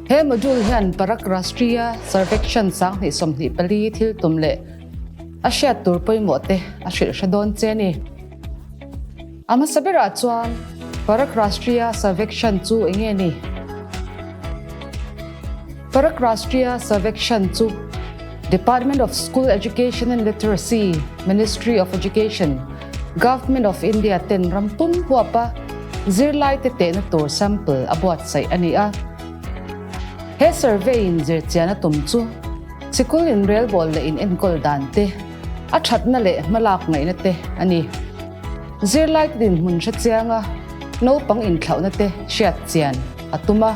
He module hian Parak Rashtriya Sarvekshan 2024 thil tum leh a hriat tur pawimawh te a hrilh hre dawn che a ni. A hmasa berah chuan Parak Rashtriya Sarvekshan chu eng nge ni? Parak Rashtriya Sarvekshan chu Department of School Education and Literacy, Ministry of Education, Government of India ten ram pum huapa zirlaite tehna tur sample a buatsaih a ni a. He survey in zirchian a tum chu sikul inrelbawl leh in enkawl dan te, a thatna leh hmalak ngaihna te a ni. Zirlaite dinhmun hre chianga naupang inthlauhna te hriat chian a tum a.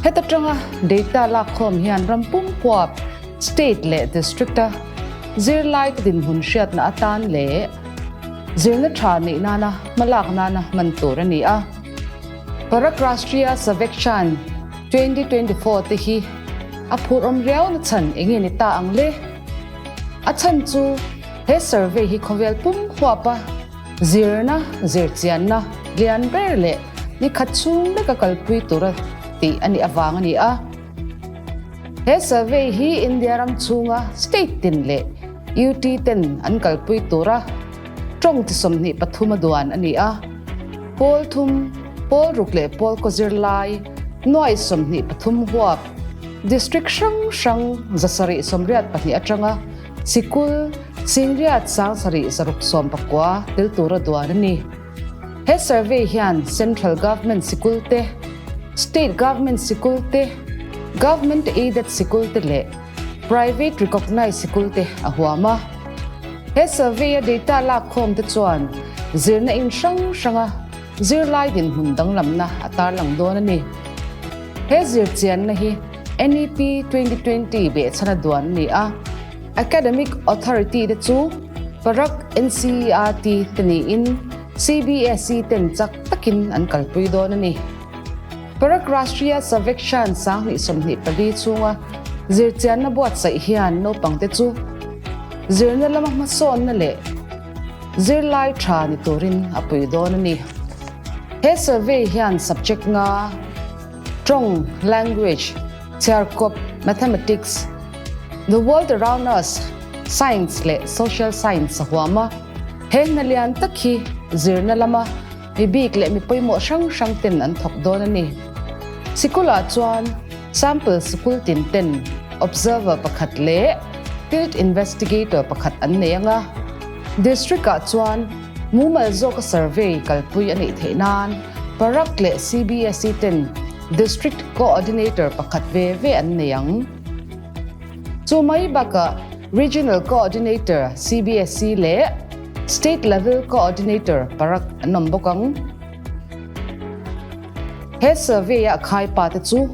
Heta tanga data lakkhawm hian ram pum huap state leh district-a zirlaite dinhmun hriatna atan leh zirna tha neih nana hmalak nana hman tur a ni a. Parak Rashtriya Sarvekshan 2024 te hi a phurhawm riauna chhan eng nge ni ta ang le? A chhan chu he survey hi khawvel pum huapa Zirna, zirchianna lian ber leh ni khat chhung leka kalpui tura tih a nih avang a ni a. He survey hi India ram chhunga state tin leh UT ten an kalpui tura tawng chi 23 a duan a ni a. Pawl thum, pawl ruk leh pawl kaw zirlai nuai 23 huap district hrang hrang 782 atanga Sikul, Singriat 76 19 tel tura duan a ni. He survey hian Central Government sikul te, State Government sikul te, Government aided sikul te leh Private recognised sikul te a huam a. He survey a data lakkhawm te chuan zirna in hrang hranga zirlai dinhmun danglamna a tarlang dawn a ni. He zirchianna hi NEP 2020 behchhana duan a ni a, Academic Authority te chu Parak NCERT te niin CBSE ten chak takin an kalpui dawn a ni. Parak Rashtriya Sarvekshan 2024 chhunga zirchianna buatsaih hian naupangte chu zirna lama hmasawnna leh zirlai tha ni turin a pui dawn a ni. He survey hian subject nga Tawng, language, chhiarkawp, mathematics, the world around us, science leh social science a huam a. He hna lian tak hi zirna lama mi bik leh mi pawimawh hrang hrang ten an thawk dawn a ni. Sikulah chuan sample sikul tin ten observer pakhat leh field investigator pakhat an nei ang a. District ah chuan mumal zawka survey kalpui a nih theih nan Parak leh CBSE ten District Coordinator pakhat ve ve an nei ang. Chu mai bakah Regional Coordinator CBSE leh State Level Coordinator Parak an awm bawk ang. He survey-a khai pa te chu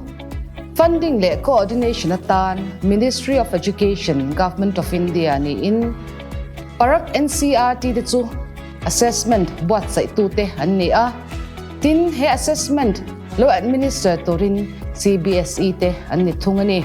Funding leh Coordination atan Ministry of Education, Government of India niin Parak NCERT te chu Assessment buatsaihtute an ni a, tin he assessment lo administer turin CBSE te an ni thung a ni.